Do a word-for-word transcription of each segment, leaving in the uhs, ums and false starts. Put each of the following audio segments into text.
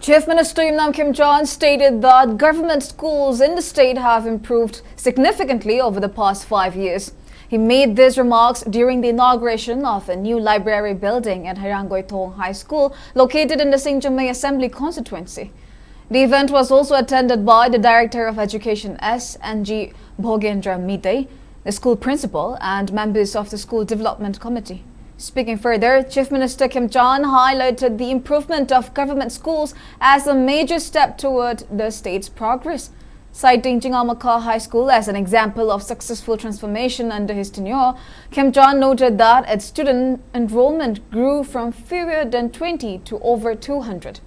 Chief Minister Yumnam Khemchand stated that government schools in the state have improved significantly over the past five years. He made these remarks during the inauguration of a new library building at Heirang Goithong High School, located in the Singjamei Assembly Constituency. The event was also attended by the Director of Education S N G Bhogendra Mitei, the school principal, and members of the School Development Committee. Speaking further, Chief Minister Khemchand highlighted the improvement of government schools as a major step toward the state's progress. Citing Chingamakha High School as an example of successful transformation under his tenure, Khemchand noted that its student enrollment grew from fewer than twenty to over two hundred.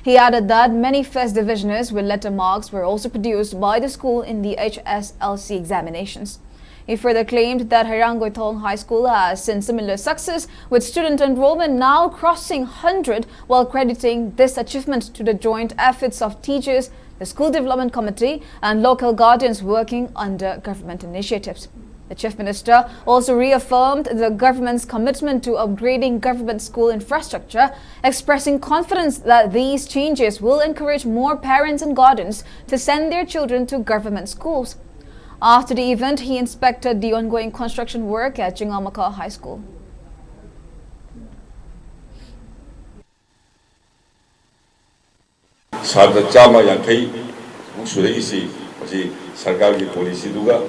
He added that many first divisioners with letter marks were also produced by the school in the H S L C examinations. He further claimed that Heirang Goithong High School has seen similar success, with student enrollment now crossing hundred, while crediting this achievement to the joint efforts of teachers, the School Development Committee, and local guardians working under government initiatives. The Chief Minister also reaffirmed the government's commitment to upgrading government school infrastructure, expressing confidence that these changes will encourage more parents and guardians to send their children to government schools. After the event, he inspected the ongoing construction work at Chingamakha High School. ꯁꯥꯇ꯭ꯔ ꯆꯥꯝꯃ ꯌꯥꯡꯈꯩ ꯃꯨꯛ ꯁꯨꯔꯛꯏꯁꯤ ꯃꯁꯤ ꯁꯔꯀꯥꯔꯒꯤ ꯄꯣꯂꯤꯁꯤꯗꯨꯒ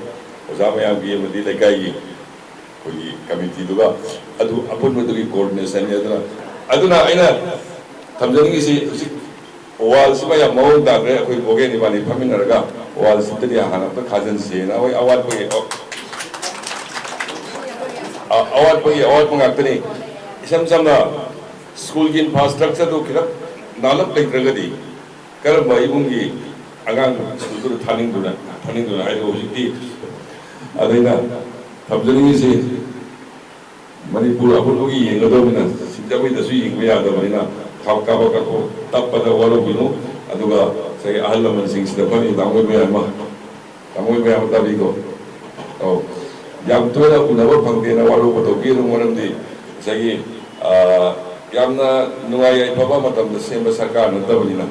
ꯑꯣꯖꯥ ꯃꯌꯥꯝꯒꯤ ꯑꯃꯗꯤ ꯂꯩꯀꯥꯏꯒꯤ ꯑꯩꯈꯣꯏꯒꯤ ꯀꯃꯤꯇꯤꯗꯨꯒ ꯑꯗꯨ ꯑꯄꯨꯟꯕꯗꯨꯒꯤ ꯀꯣꯑꯣꯔꯗꯤꯅꯦꯁꯟꯅꯤ꯫ ꯑꯗꯨꯅ ꯑꯗꯨꯅ ꯑꯩꯅ ꯊꯝꯖꯅꯤꯡꯉꯤꯁꯤ ꯍꯧꯖꯤꯛ ꯋꯥꯜꯁꯤꯃ ꯌꯥꯝ ꯃꯑꯣꯡ ꯇꯥꯈ꯭ꯔꯦ꯫ ꯑꯩꯈꯣꯏ ꯕꯣꯒꯦꯟ ꯏꯕꯥꯅꯤ ꯐꯝꯃꯤꯟꯅꯔꯒ ꯋꯥꯜꯁꯤꯗꯗꯤ ꯍꯥꯟꯅ ꯑꯝꯇ ꯈꯥꯖꯤꯟꯁꯦꯅ ꯑꯩꯈꯣꯏ ꯑꯋꯥꯠꯄꯒꯤ ꯑꯋꯥꯠꯄꯒꯤ ꯑꯋꯥꯠꯄ ꯉꯥꯛꯇꯅꯤ꯫ ꯏꯁꯝ ꯁꯝꯅ ꯁ꯭ꯀꯨꯜꯒꯤ ꯏꯟꯐ꯭ꯔꯥꯁ꯭ꯇ꯭ꯔꯛꯆꯔꯗꯨ ꯈꯤꯇꯪ ꯅꯥꯜꯂꯞ ꯂꯩꯇ꯭ꯔꯒꯗꯤ ꯀꯔꯝꯕ ꯏꯃꯨꯡꯒꯤ ꯑꯉꯥꯡ ꯁ꯭ꯀꯨꯜꯗꯨꯗ ꯊꯥꯅꯤꯡꯗꯨꯅ ꯊꯥꯅꯤꯡꯗꯨꯅ ꯍꯥꯏꯗꯣ ꯍꯧꯖꯤꯛꯇꯤ꯫ ꯑꯗꯩꯅ ꯊꯝꯖꯅꯤꯡꯉꯤꯁꯤ ꯃꯅꯤꯄꯨꯔ ꯑꯄꯨꯟꯕꯒꯤ ꯌꯦꯡꯒꯗꯧꯕꯅꯤꯅ ꯁꯤꯡꯖꯃꯩꯗꯁꯨ ꯌꯦꯡꯕ ꯌꯥꯗꯕꯅꯤꯅ ꯈꯥꯎ ꯀꯥꯕ ꯀꯛꯄ ꯇꯞꯄꯗ ꯋꯥꯔꯧꯕꯤꯅꯨ꯫ ꯑꯗꯨꯒ ꯉꯁꯥꯏꯒꯤ ꯑꯍꯜ ꯂꯃꯟꯁꯤꯡꯁꯤꯗ ꯐꯝꯃꯤ ꯇꯥꯃꯣꯏ ꯃꯌꯥꯝ ꯑꯃ ꯇꯥꯃꯣ ꯃꯌꯥꯝ ꯇꯥꯕꯤꯀꯣ꯫ ꯑꯧ꯫ ꯌꯥꯝ ꯇꯣꯏꯅ ꯎꯅꯕ ꯐꯪꯗꯦꯅ ꯋꯥꯔꯧꯕ ꯇꯧꯕꯤꯒꯅꯨ, ꯃꯔꯝꯗꯤ ꯉꯁꯥꯏꯒꯤ, ꯑꯥ, ꯌꯥꯝꯅ ꯅꯨꯡꯉꯥꯏ ꯌꯥꯏꯐꯕ ꯃꯇꯝꯗ ꯁꯦꯝꯕ ꯁꯔꯀꯥꯔ ꯅꯠꯇꯕꯅꯤꯅ,